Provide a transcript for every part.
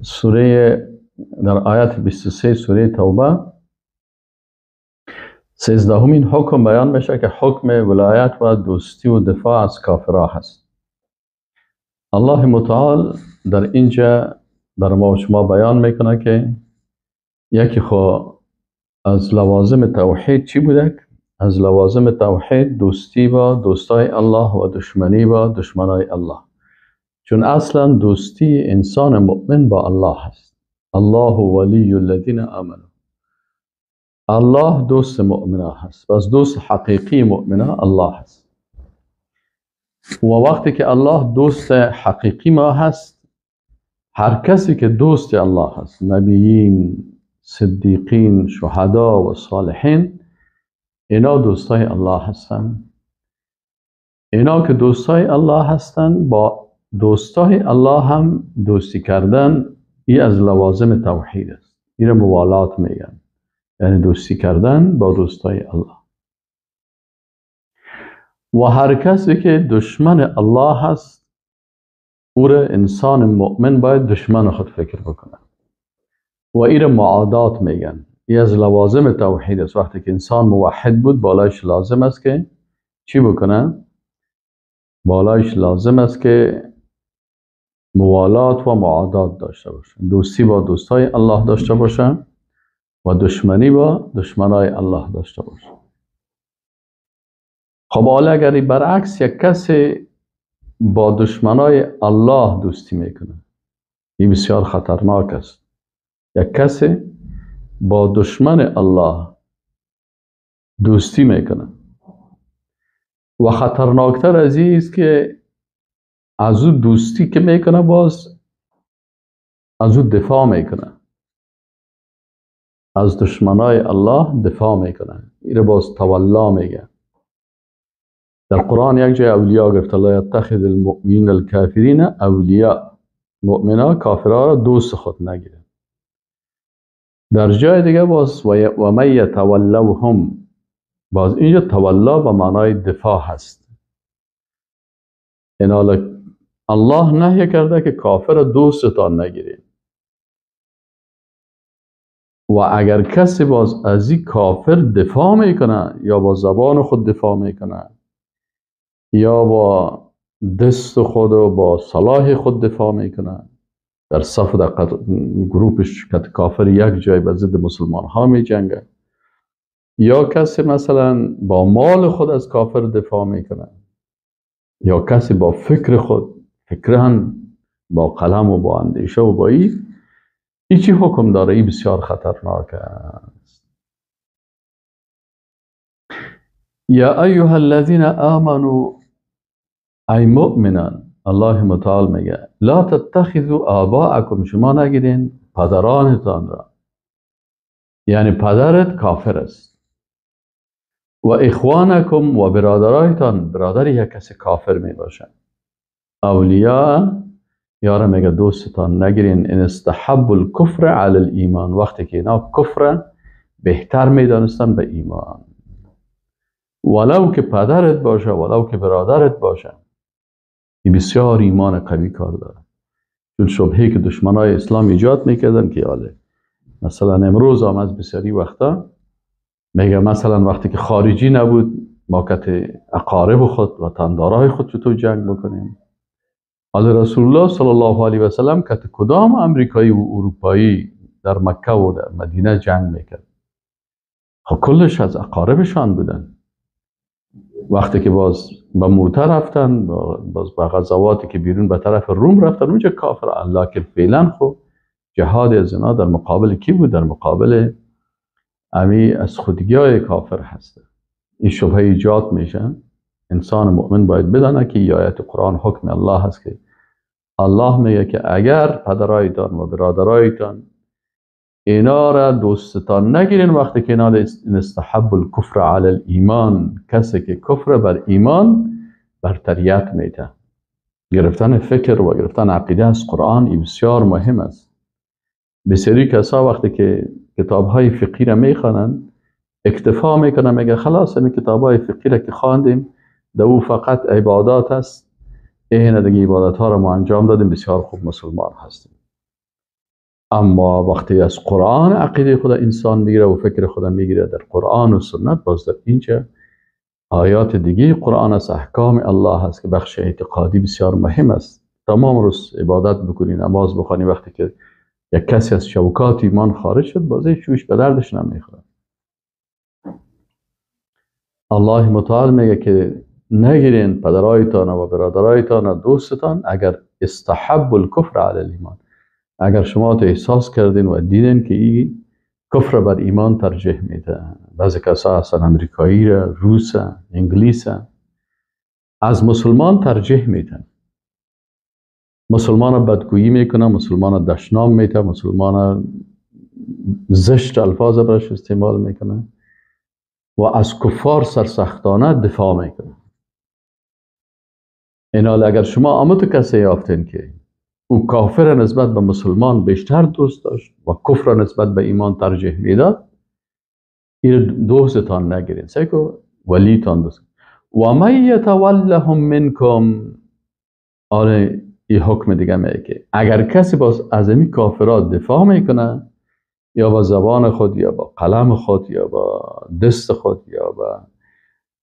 سوره، در آیت 23 سوره توبه 13مین حکم بیان میشه که حکم ولایت و دوستی و دفاع از کافرها هست. الله متعال در اینجا در ما و شما بیان میکنه که یکی خو از لوازم توحید چی بوده؟ از لوازم توحید دوستی با دوستای الله و دشمنی با دشمنای الله، چون اصلا دوستی انسان مؤمن با الله هست. الله ولی الذین آمنوا، الله دوست مؤمنه هست. پس دوست حقیقی مؤمنه الله هست. و وقتی که الله دوست حقیقی ما هست، هر کسی که دوست الله هست، نبیین، صدیقین، شهدا و صالحین، اینا دوستای الله هستند. اینا که دوستای الله هستند، با دوستای الله هم دوستی کردن ای از لوازم توحید است. این موالات میگن، یعنی دوستی کردن با دوستای الله. و هر کسی که دشمن الله هست، او را انسان مؤمن باید دشمن خود فکر بکنه و این معادات میگن. این از لوازم توحید است. وقتی که انسان موحد بود، بالایش لازم است که چی بکنه؟ بالایش لازم است که موالات و معادات داشته باشه، دوستی با دوستای الله داشته باشه و دشمنی با دشمنای الله داشته باشه. خب حالا اگر برعکس یک کسی با دشمنای الله دوستی میکنه، این بسیار خطرناک است. یک کسی با دشمن الله دوستی میکنه و خطرناکتر از این است که از او دوستی که میکنه باز از او دفاع میکنه، از دشمنای الله دفاع میکنه. این رو باز تولا میگه. در قرآن یک جای اولیا گفت، لا یتخذ المؤمنین الکافرین اولیا، مؤمنا کافرها را دوست خود نگیره. در جای دیگه باز و من یتولوهم، باز اینجا تولا به معنای دفاع هست. این الله نهی کرده که کافر دوستتان نگیرید. و اگر کسی باز از این کافر دفاع میکنه، یا با زبان خود دفاع میکنه، یا با دست خود و با صلاح خود دفاع میکنه، در صف در گروپش که کافر یک جای به ضد مسلمان ها می جنگه، یا کسی مثلا با مال خود از کافر دفاع میکنه، یا کسی با فکر خود، فکرهن با قلم و با اندیشه و با این چی حکم داره؟ این بسیار خطرناک است. یا ایها الذین آمنوا، ای مؤمنان، الله متعال میگه لا تتخذوا آباءکم، شما نگیرین پدرانتان را، یعنی پدرت کافر است، و اخوانکم و برادرایتان، برادر یک کسی کافر می باشد، اولیا یاره میگه دوستتان نگیرین. ان استحب الکفر علی الایمان، وقتی که اینا کفر بهتر میدانستن به ایمان، ولو که پدرت باشه، ولو که برادرت باشه. این بسیار ایمان قوی کار داره، چون شبهه که دشمنای اسلام ایجاد میکردن که آله مثلا امروز هم از بسیاری وقتا میگه مثلا وقتی که خارجی نبود ما کت اقارب خود و تندارای خود چطور جنگ بکنیم. حالا رسول الله صلی الله علیه و سلم کت کدام امریکایی و اروپایی در مکه و در مدینه جنگ میکرد؟ خب کلش از اقاربشان بودن. وقتی که باز به موته رفتن، باز به غزواتی که بیرون به طرف روم رفتن، اونجا کافر الله که فعلا خب جهاد از اینا در مقابل کی بود؟ در مقابل امی از خودگیای کافر هست. این شبهه ایجاد میشه. انسان مؤمن باید بدانه که آیت قرآن حکم الله هست که الله میگه که اگر پدرایتان و برادرایتان اینا را دوستتان نگیرین، وقتی که اینا استحب الکفر علی الایمان، کسی که کفر بر ایمان برتریت میده. گرفتن فکر و گرفتن عقیده از قرآن این بسیار مهم است. بسیاری کسا وقتی که کتاب های فقهی را میخوانند اکتفا میکنن، میگه خلاص این کتاب های فقهی را که خواندیم دو فقط عبادات است، این دیگه عبادت ها را ما انجام دادیم، بسیار خوب مسلمان هستیم. اما وقتی از قرآن عقیده خود انسان میگیره و فکر خود میگیره در قرآن و سنت، باز در اینجا آیات دیگه قرآن از احکام الله هست که بخش اعتقادی بسیار مهم است. تمام روز عبادت بکنی، نماز بخوانی، وقتی که یک کسی از شوکات ایمان خارج شد بازی چوش به دردش نمیخوره. الله متعال میگه که نگیرین پدرایتان و برادرایتان و دوستتان اگر استحب الکفر علی الایمان، اگر شما احساس کردین و دیدین که این کفر بر ایمان ترجیح میده. بعضی کسا هستن امریکایی را، روس، انگلیس از مسلمان ترجیح میدن، مسلمان بدگویی میکنه، مسلمان دشنام میده، مسلمان زشت الفاظ برش استعمال میکنه و از کفار سرسختانه دفاع میکنه. اینال اگر شما آمد کسی یافتین که او کافر نسبت به مسلمان بیشتر دوست داشت و کفر نسبت به ایمان ترجیح میداد، این دوستتان نگیرین، سعی کو ولیتان دوست. و من یتولهم منکم، آره این حکم دیگه میگه که اگر کسی باز از این کافرات دفاع میکنه، یا با زبان خود یا با قلم خود یا با دست خود یا با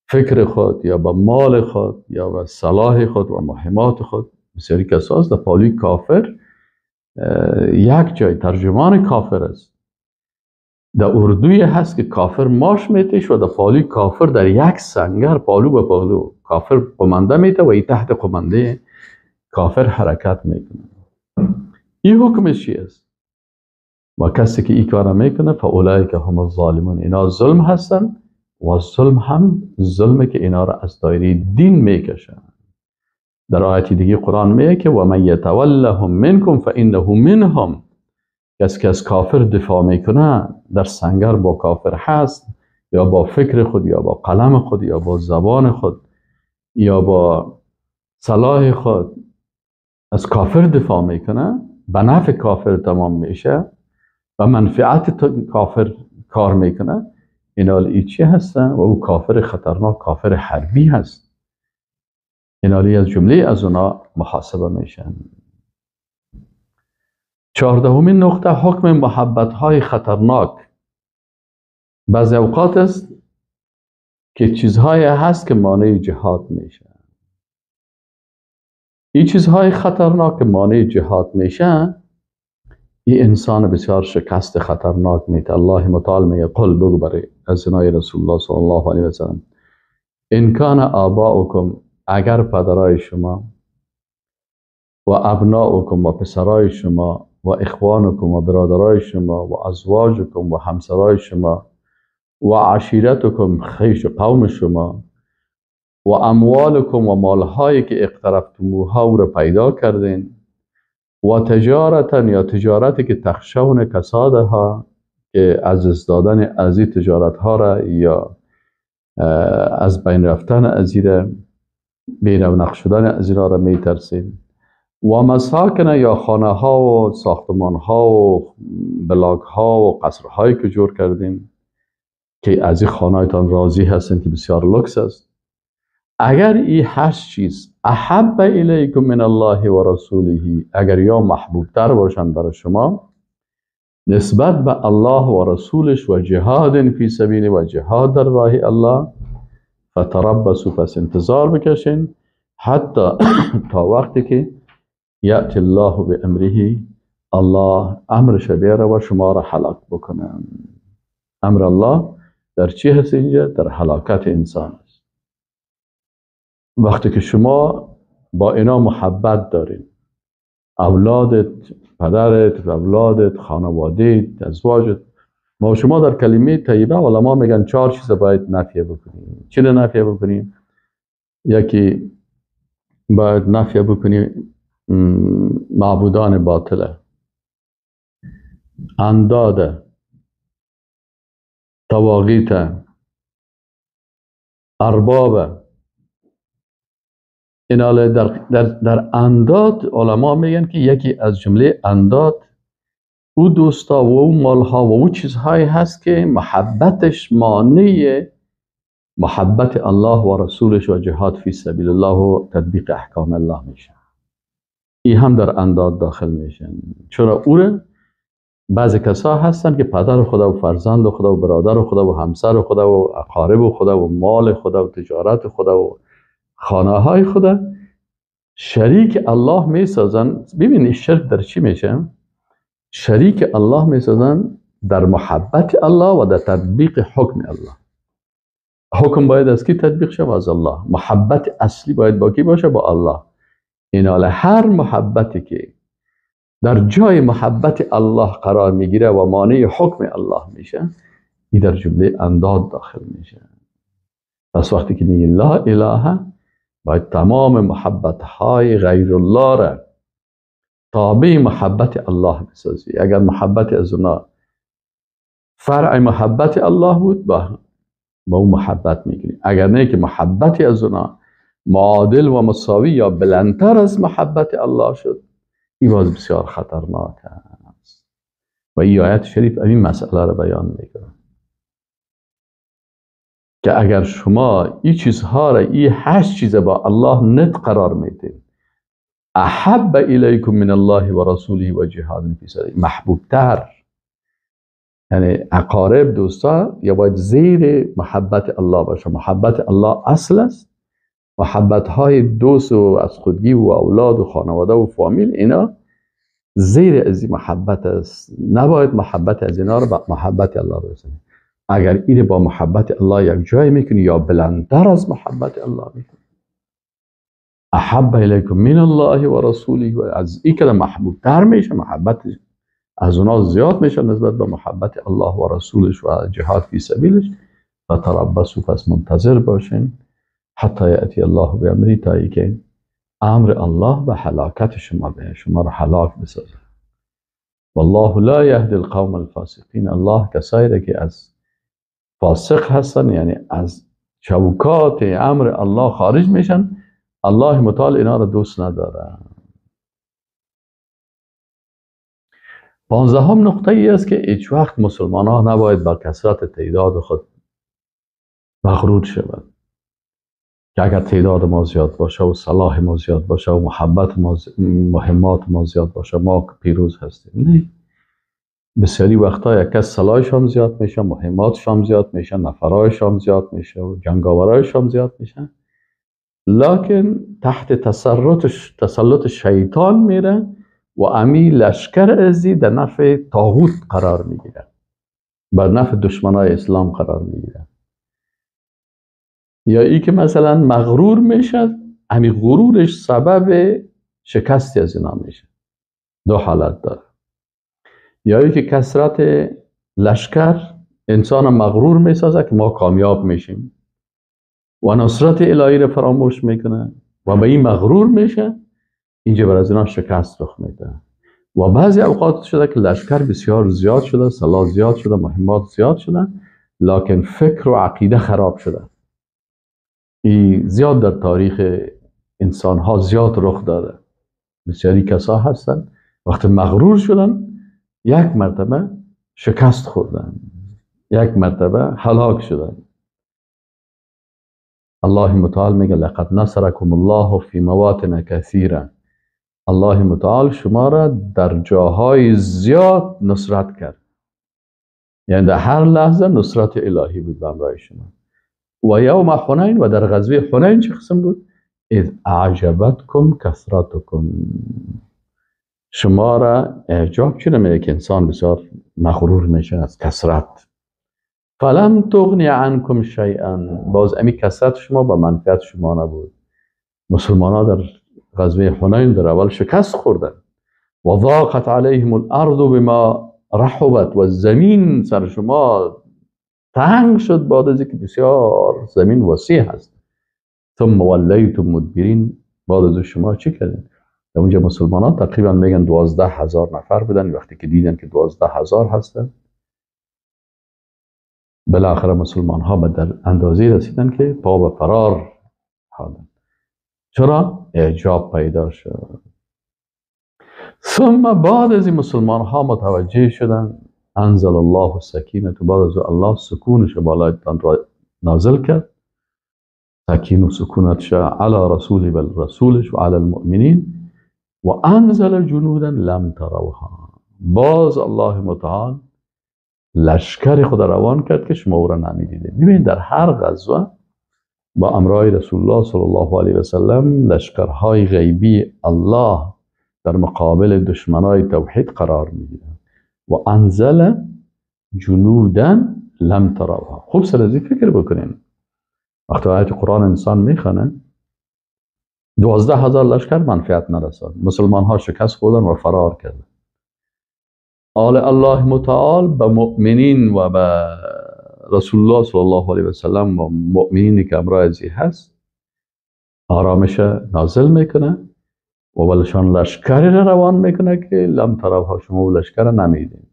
فکر خود یا با مال خود یا با سلاح خود و مهمات خود، بسیاری کساست در پالوی کافر یک جای ترجمان کافر است، در اردوی هست که کافر ماش میتش و در پالوی کافر در یک سنگر پالو به پالو کافر قمنده میته و ای تحت قمنده کافر حرکت میکنه. این حکمش چی است؟ و کسی که این کار میکنه فاولئک هم الظالمون، اینا ظلم هستن و ظلم هم ظلمه که اینا را از دایره دین میکشن. در آیت دیگه قرآن میگه که و من یتولهم منکم فانه منهم، کسی که از کافر دفاع میکنه در سنگر با کافر هست، یا با فکر خود یا با قلم خود یا با زبان خود یا با سلاح خود از کافر دفاع میکنه، به نفع کافر تمام میشه و منفعت کافر کار میکنه، اینا ای چی هستن؟ و او کافر خطرناک، کافر حربی هست. اینا از جمله از اونا محاسبه میشن. 14مین نقطه، حکم محبت های خطرناک. بعضی اوقات است که چیزهای هست که مانع جهاد میشه. این چیزهای خطرناک که مانع جهاد میشه، این انسان بسیار شکست خطرناک میده. الله متعال میگه قل، بگو برای از زنای رسول الله صلی الله علیه و سلم، ان کان آباؤکم، اگر پدرای شما و ابناؤکم و پسرای شما و اخوانکم و برادرای شما و ازواجکم و همسرای شما و عشیرتکم، خیش و قوم شما، و اموالکم و مالهایی که اقترفتموها او را پیدا کردین، و تجارتا یا تجارتی که تخشون کسادها، که از دست دادن از این تجارت ها را یا از بین رفتن از این بیرونق شدن از این را میترسین، و مساکن یا خانه ها و ساختمان ها و بلاک ها و قصرهایی که جور کردین که از این خانه هایتان راضی هستین که بسیار لکس است، اگر این 8 چیز احب الیکم من الله و رسوله، اگر یا محبوب تر باشند برای شما نسبت به الله و رسولش و جهاد فی سبیل و جهاد در راه الله، فتربصوا، پس انتظار بکشین حتی تا وقتی که یأتی الله بامره، الله امرش بیاره و شما را هلاک بکنه. امر الله در چی هست اینجا؟ در هلاکت انسان است. وقتی که شما با اینا محبت دارین، اولادت، پدرت، اولادت، خانوادهت، ازواجت، ما شما در کلمه طیبه علما میگن 4 چیز باید نفی بکنیم. چی رو نفی بکنیم؟ یکی باید نفی بکنیم معبودان باطله، انداده، طواغیت، ارباب. اینا در انداد علما میگن که یکی از جمله انداد او دوستا و او مالها و او چیزهایی هست که محبتش مانع محبت الله و رسولش و جهاد فی سبیل الله و تطبیق احکام الله میشه. این هم در انداد داخل میشن. چرا او بعضی کسا هستن که پدر خدا و فرزند خدا و برادر خدا و همسر خدا و اقارب خدا و مال خدا و تجارت خدا و خانه های خدا شریک الله می سازن. ببینید شرک در چی میشه؟ شریک الله می سازن در محبت الله و در تطبیق حکم الله. حکم باید از کی تطبیق شه؟ از الله. محبت اصلی باید با کی باشه؟ با الله. این حال هر محبتی که در جای محبت الله قرار میگیره و مانع حکم الله میشه، این در جمله انداد داخل میشه. پس وقتی که میگی لا اله، باید تمام محبت های غیر الله را تابع محبت الله بسازی. اگر محبت از اونا فرع محبت الله بود، با او محبت میکنی. اگر نه که محبت از اونا معادل و مساوی یا بلندتر از محبت الله شد، این باز بسیار خطرناک است. و این آیت شریف این مسئله را بیان میکنه که اگر شما این چیزها را، این 8 چیز با الله ند قرار میدید، احب الیکم من الله و رسوله و جهاد فی سبیله، محبوب تر، یعنی اقارب، دوستا، یا باید زیر محبت الله باشه. محبت الله اصل است. محبت های دوست و از خودگی و اولاد و خانواده و فامیل، اینا زیر از این محبت است. نباید محبت از اینا رو با محبت الله برسونی. اگر این با محبت الله یک جای میکنی یا بلندتر از محبت الله میکنی، احب الیکم من الله و رسوله، و از این که محبوب تر میشه، محبت از اونا زیاد میشه نسبت به محبت الله و رسولش و جهاد فی سبیلش. فتربصوا، پس منتظر باشین، حتی یأتی الله بامری، تا اینکه امر الله به هلاکت شما به شما را هلاک بسازه. والله لا یهدی القوم الفاسقین. الله کسایی که از فاسق هستن، یعنی از چوکات امر الله خارج میشن، الله متعال اینا را دوست نداره. 15 نقطه ای است که هیچ وقت مسلمان ها نباید با کثرت تعداد خود مغرور شوند، که اگر تعداد ما زیاد باشه و صلاح ما زیاد باشه و محبت ما، مهمات ما زیاد باشه، ما پیروز هستیم. نه، بسیاری وقتا یک کس صلاحش هم زیاد میشه، مهماتش هم زیاد میشه، نفرایش هم زیاد میشه و جنگاورایش هم زیاد میشه، لکن تحت تسلط شیطان میره و امی لشکر ازی در نفع طاغوت قرار میگیره، بر نفع دشمنای اسلام قرار میگیره. یا ای که مثلا مغرور میشه، امی غرورش سبب شکستی از اینا میشه. دو حالت داره. یا ای که کثرت لشکر انسان مغرور میسازه که ما کامیاب میشیم و نصرت الهی رو فراموش میکنه و به این مغرور میشه، اینجا بر از اینا شکست رخ میده. و بعضی اوقات شده که لشکر بسیار زیاد شده، سلاح زیاد شده، مهمات زیاد شده، لکن فکر و عقیده خراب شده. این زیاد در تاریخ انسان ها زیاد رخ داده. بسیاری کسا هستن وقتی مغرور شدن یک مرتبه شکست خوردن، یک مرتبه هلاک شدن. الله متعال میگه لقد نصرکم الله فی مواطن کثیره. الله متعال شما را در جاهای زیاد نصرت کرد، یعنی در هر لحظه نصرت الهی بود به همراه شما. و یوم حنین، و در غزوه حنین چه قسم بود؟ اذ اعجبتکم کثرتکم. شما را اعجاب چرا میگه که انسان بسیار مغرور میشه از کثرت. فلم تغنی عنکم شیئا، باز امی کثرت شما با منفعت شما نبود. مسلمان ها در غزوه حنین در اول شکست خوردن. و ضاقت علیهم الارض بما رحبت، و زمین سر شما تنگ شد بعد از اینکه بسیار زمین وسیع هست. ثم ولیتم مدبرین، بعد از شما چی کردین؟ در اونجا مسلمان ها تقریبا میگن 12,000 نفر بودن. وقتی که دیدن که 12,000 هستن، بالاخره مسلمان ها به در اندازه رسیدن که پا به فرار هادن. چرا؟ اعجاب پیدا شد. ثم بعد از این مسلمان ها متوجه شدن، انزل الله السکینه، بعد از الله سکونش بالایتان را نازل کرد، سکین و سکونتش علی رسولی بل رسولش و علی المؤمنین، و انزل جنودا لم تروها، باز الله متعال لشکر خود روان کرد که شما او را نمیدیدید. ببینید در هر غزوه با امرای رسول الله صلی الله علیه و سلم لشکرهای غیبی الله در مقابل دشمنای توحید قرار میگیرند. و انزل جنودا لم تروها. خوب سر از این فکر بکنین، وقتی آیت قرآن انسان میخوانه 12,000 لشکر منفعت نرساد، مسلمان ها شکست خوردن و فرار کردن. آل الله متعال به مؤمنین و به رسول الله صلی الله علیه و سلم و مؤمنینی که امرای ازی هست آرامش نازل میکنه و ولشان لشکری را روان میکنه که لم تروها، شما و لشکر نمیدین.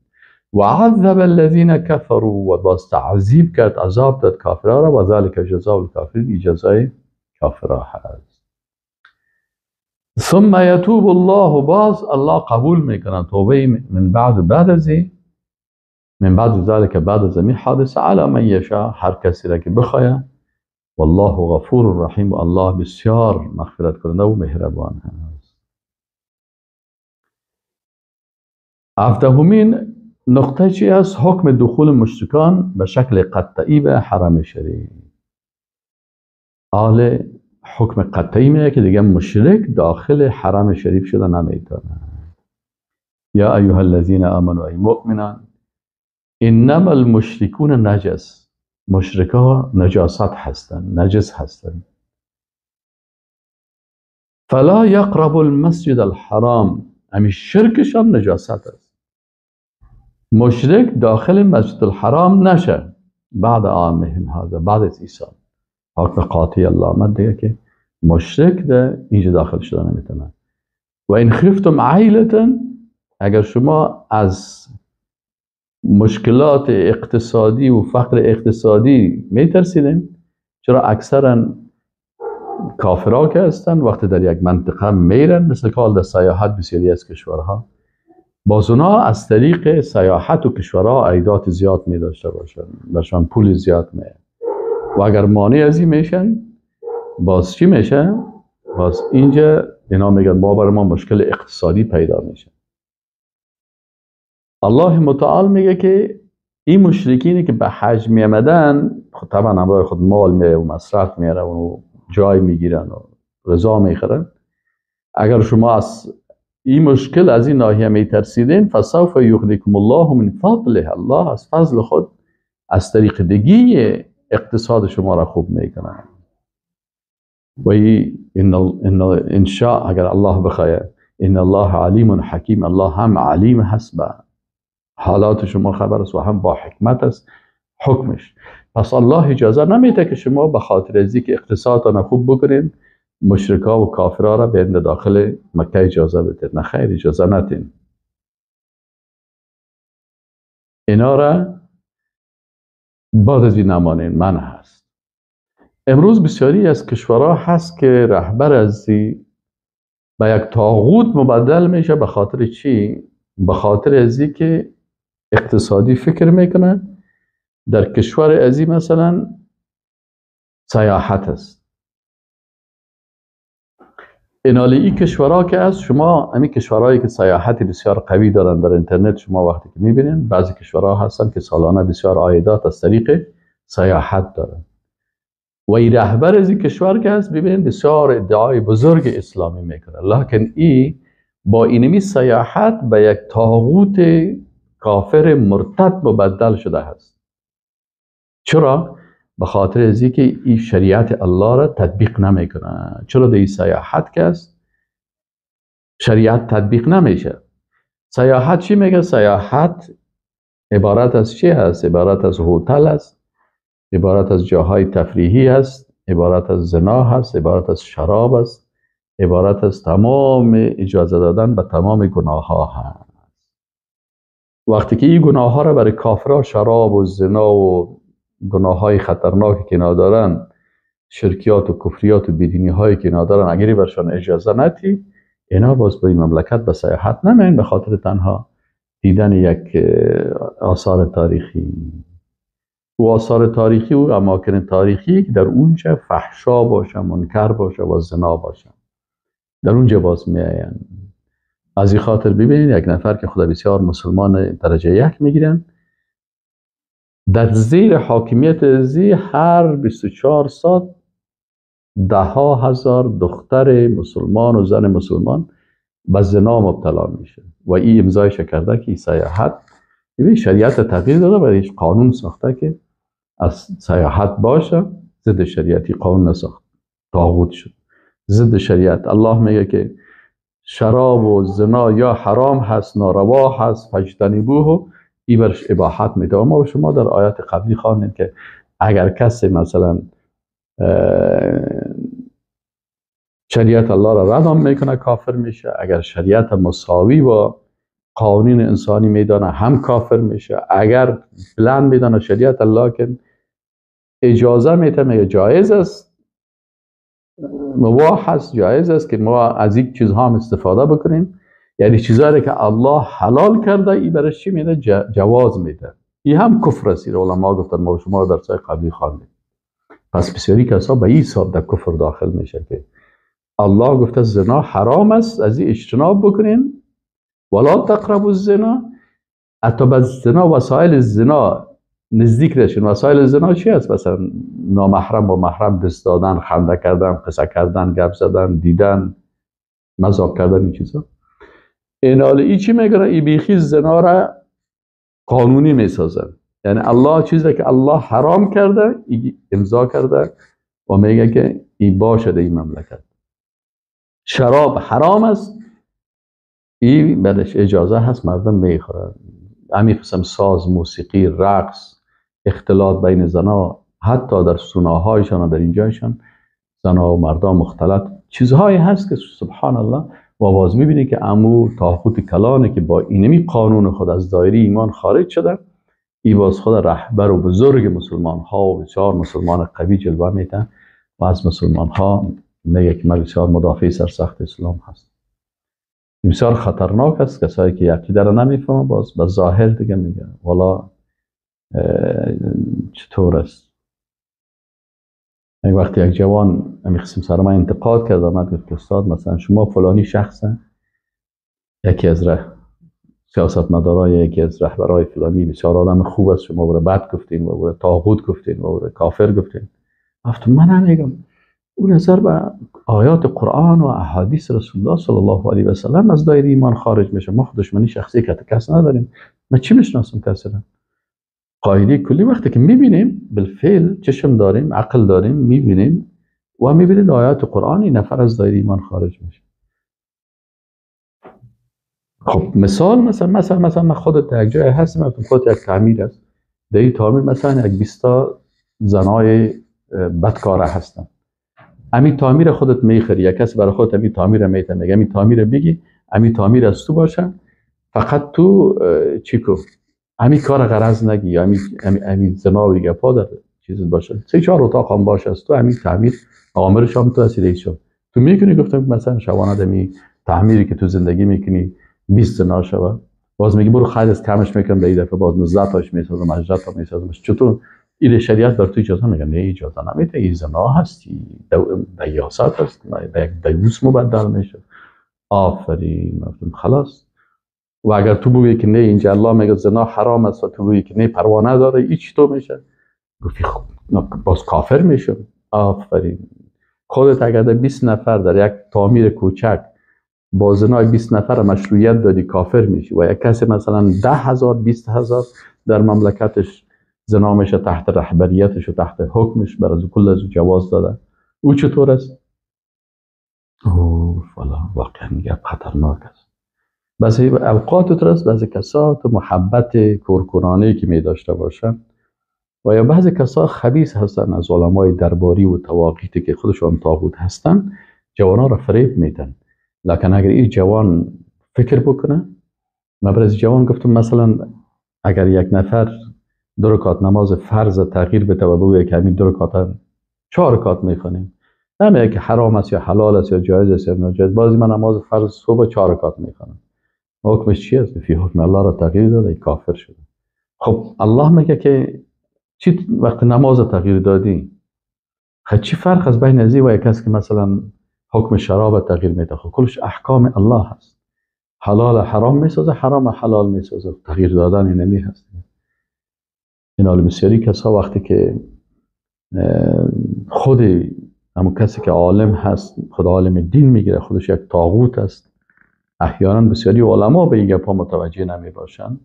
و عذب الذین کفروا، و باز تعذیب کرد، عذاب داد کافرها را. و ذلک جزاء الکافرین، جزای کافرها هست. ثم یتوب الله، باز الله قبول میکنه توبه من بعد از من بعد ذلك، بعد از این حادثه، علی من یشاء، هر کسی را که بخواه. والله غفور رحیم، و الله بسیار مغفرت کننده و مهربان هست. هفدهمین نقطه چی است؟ حکم دخول مشرکان به شکل قطعی به حرم شریف. آل حکم قطعی میگه که دیگه مشرک داخل حرم شریف شده نمیتونه. یا ایها الذین آمنوا، ای مؤمنان، انما المشرکون نجس، مشرکا نجاست هستند، نجس هستند. فلا یقربوا المسجد الحرام، امی شرکشان نجاست است. مشرک داخل مسجد الحرام نشه بعد عامهم هذا، بعد از عیسی. حکم قاطعی الله آمد دیگه که مشرک ده اینجا داخل شده نمیتونه. و این خفتم عیلة، اگر شما از مشکلات اقتصادی و فقر اقتصادی میترسیدین، چرا اکثرا کافرها که هستن وقتی در یک منطقه میرن، مثل که حال در سیاحت بسیاری از کشورها، باز اونا از طریق سیاحت و کشورها عایدات زیاد می داشته باشن، برشان پول زیاد می، و اگر مانع از این میشن باز چی میشه؟ باز اینجا اینا میگن ما برای ما مشکل اقتصادی پیدا میشه. الله متعال میگه که این مشرکینی که به حج میامدن، خب طبعا همراه خود مال میره و مصرف میره و جای میگیرن و رضا میخرن، اگر شما از این مشکل از این ناحیه میترسیدین، فسوف یغنیکم الله من فضله، الله از فضل خود از طریق دیگه اقتصاد شما را خوب میکنه. و این انشاء اگر الله بخواه، ان الله علیم حکیم، الله هم علیم هست به حالات شما خبر است و هم با حکمت است حکمش. پس الله اجازه نمیده که شما به خاطر از اینکه اقتصادتان خوب بکنین مشرکا و کافرها را به داخل مکه اجازه بدید. نه خیر، اجازه ندین. اینا را بعد از این نمانین من هست. امروز بسیاری از کشورها هست که رهبر ازی به یک طاغوت مبدل میشه. به خاطر چی؟ به خاطر ازی که اقتصادی فکر میکنه. در کشور ازی مثلا سیاحت است. اینالی این کشورها که از شما، همین کشورهایی که سیاحت بسیار قوی دارن، در اینترنت شما وقتی که میبینین بعضی کشورها هستن که سالانه بسیار عایدات از طریق سیاحت دارن. و این رهبر از این کشور که هست ببینین بسیار ادعای بزرگ اسلامی میکنه، لکن ای با اینمی سیاحت به یک طاغوت کافر مرتد مبدل شده هست. چرا؟ به خاطر از اینکه این شریعت الله را تطبیق نمیکنه. چرا در این سیاحت که است شریعت تطبیق نمیشه؟ سیاحت چی میگه؟ سیاحت عبارت از چی هست؟ عبارت از هتل است، عبارت از جاهای تفریحی است، عبارت از زنا هست، عبارت از شراب است، عبارت از تمام اجازه دادن به تمام گناه ها هست. وقتی که این گناه ها را برای کافرها، شراب و زنا و گناه های خطرناکی که ندارن، شرکیات و کفریات و بیدینی هایی که ندارن، اگری برشان اجازه ندی، اینا باز به این مملکت به سیاحت نمین به خاطر تنها دیدن یک آثار تاریخی. و آثار تاریخی و اماکن تاریخی که در اونجا فحشا باشه، منکر باشه و زنا باشه، در اونجا باز میاین. از این خاطر ببینید یک نفر که خدا بسیار مسلمان درجه یک میگیرن، در زیر حاکمیت زی هر 24 ساعت ده ها هزار دختر مسلمان و زن مسلمان به زنا مبتلا میشه و این امضایش کرده که سیاحت، ببین شریعت تغییر داده و هیچ قانون ساخته که از سیاحت باشه، ضد شریعتی قانون نساخت، طاغوت شد ضد شریعت. الله میگه که شراب و زنا یا حرام هست، ناروا هست، فاجتنبوه، ای برش اباحت میده. و ما و شما در آیات قبلی خواندیم که اگر کسی مثلا شریعت الله را رد میکنه کافر میشه، اگر شریعت مساوی با قوانین انسانی میدانه هم کافر میشه، اگر بلند میدانه شریعت الله که اجازه میده، میگه جایز است، مباح است، جایز است که ما از یک چیزها هم استفاده بکنیم، یعنی چیزهایی که الله حلال کرده ای برش چی میده؟ جواز میده. این هم کفر است. علما گفتن، ما شما در سای قبلی خواندیم. پس بسیاری کسا به این حساب در کفر داخل میشه که الله گفته زنا حرام است، از این اجتناب بکنین، ولا تقربوا الزنا، حتی به زنا، وسایل زنا نزدیک نشین. وسایل زنا چی است؟ مثلا نامحرم با محرم دست دادن، خنده کردن، قصه کردن، گپ زدن، دیدن، مذاق کردن، این چیزا. این حالا ای چی میگه؟ ای بیخی زنا را قانونی میسازن. یعنی الله چیزی که الله حرام کرده ای امضا کرده و میگه که ای باشه در این مملکت. شراب حرام است، ای برش اجازه هست، مردم میخورن. همین قسم ساز، موسیقی، رقص، اختلاط بین زنا، حتی در سوناهایشان و در اینجایشان زنا و مردان مختلط، چیزهایی هست که سبحان الله. و باز میبینی که امو طاغوت کلانه که با اینمی قانون خود از دایره ایمان خارج شده، ای باز خود رهبر و بزرگ مسلمان ها و بسیار مسلمان قوی جلوه میتن و از مسلمان ها میگه که من بسیار مدافع سرسخت اسلام هست. بسیار خطرناک است. کسایی که عقیده را نمیفهمن باز به ظاهر دیگه میگه والا چطور است. یک وقتی یک جوان امی قسم سر من انتقاد کرد، آمد گفت استاد مثلا شما فلانی شخصه، یکی از سیاستمدارای، یکی از رهبرای فلانی، بسیار آدم خوب است، شما برای بد گفتین و برای طاغوت گفتین و برای کافر گفتین. گفتم من نمیگم، او نظر به آیات قرآن و احادیث رسول الله صلی الله علیه و سلم از دایره ایمان خارج میشه. ما خود دشمنی شخصی که کس نداریم، من چی میشناسم کسی را؟ قاعده کلی وقتی که میبینیم بالفعل چشم داریم، عقل داریم، میبینیم و میبینیم آیات قرآن، این نفر از دایره ایمان خارج میشه. خب مثال مثلا من خودت در یک جای هستم، خودت یک تعمیر است، در این تعمیر مثلا یک 20 تا زنای بدکاره هستن، امی تعمیر خودت میخری، یک کسی برای خودت امی تعمیر میته، میگه امی تعمیر بگی، امی تعمیر از تو باشه، فقط تو چیکو امی کار غرض نگی، یا امی زنا و گپا در چیز باشه، 3-4 اتاق هم باشه از تو، امی تعمیر آمرش هم تو هستی، رئیس شم تو میکنی. گفتم مثلا شبانه امی تعمیری که تو زندگی میکنی 20 زنا شوه، باز میگی برو خرج از کمش میکنم، به این دفعه باز 19 تاش میسازم، 18 تا میسازم، چطور این شریعت بر تو اجازه میگم؟ نه اجازه نمیده، این زنا هستی، دیاست هست، به یک دیوس مبدل میشه. آفرین، گفتم خلاص. و اگر تو بگویی که نه اینجا الله میگه زنا حرام است و تو بگویی که نه پروا نداره، این چطور میشه؟ گفتی خب باز کافر میشه. آفرین، خودت اگر 20 نفر در یک تعمیر کوچک با زنای 20 نفر مشروعیت دادی کافر میشی، و یک کسی مثلا 10,000 20,000 در مملکتش زنا میشه تحت رهبریتش و تحت حکمش، برای کل از جواز داده، او چطور است؟ اوه والا واقعا گپ خطرناک است. بعضی اوقات است بعضی کسا تو محبت کورکورانه که می داشته باشن، و یا بعضی کسا خبیث هستن از علمای درباری و طواغیتی که خودشون طاغوت هستن، جوانا را فریب میدن. لکن اگر این جوان فکر بکنه، من برای جوان گفتم مثلا اگر یک نفر 2 رکعت نماز فرض تغییر بده و بگوید که همین 2 رکعت 4 رکعت میخوانیم، نمیگه که حرام است یا حلال است یا جایز است یا ناجایز، بعضی من نماز فرض صبح 4 رکعت میخوانم، حکمش چی است؟ فی حکم الله را تغییر داده، کافر شده. خب الله میگه که چی وقت نماز تغییر دادی، خب چی فرق از بین ازی و یک کس که مثلا حکم شراب تغییر میده؟ خب کلش احکام الله هست. حلال حرام میسازه، حرام حلال میسازه، تغییر دادن اینمی هست. این حال بسیاری کسا وقتی که خود همون کسی که عالم هست، خود عالم دین میگیره، خودش یک طاغوت است. احیانا بسیاری علما به این گپا متوجه نمی باشن،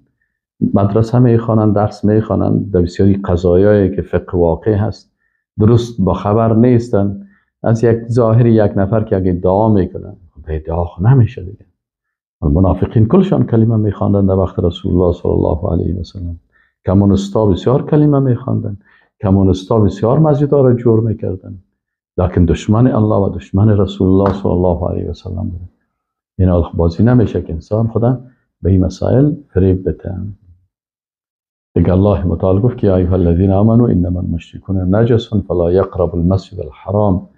مدرسه میخوانن، درس میخوانن، در بسیاری قضایایی که فقه واقع هست درست با خبر نیستن. از یک ظاهری یک نفر که اگه ادعا میکنن، به ادعا نمیشه دیگه. منافقین کلشان کلمه میخواندن در وقت رسول الله صلی الله علیه و سلم، کمونستا بسیار کلمه میخواندن، کمونستا بسیار مسجدها را جور میکردن، لکن دشمن الله و دشمن رسول الله صلی الله علیه و سلم بودن. این بازی نمیشه که انسان خدا به این مسائل فریب بده. دیگه الله متعال گفت که یا ایها الذین آمنوا انما المشرکون نجس فلا یقربوا المسجد الحرام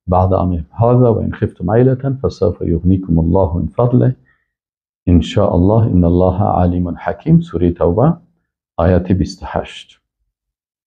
بعد عامهم هذا وان خفتم عیلة فسوف یغنیکم الله من فضله ان شاء الله ان الله علیم حکیم. سوره توبه آیت 28.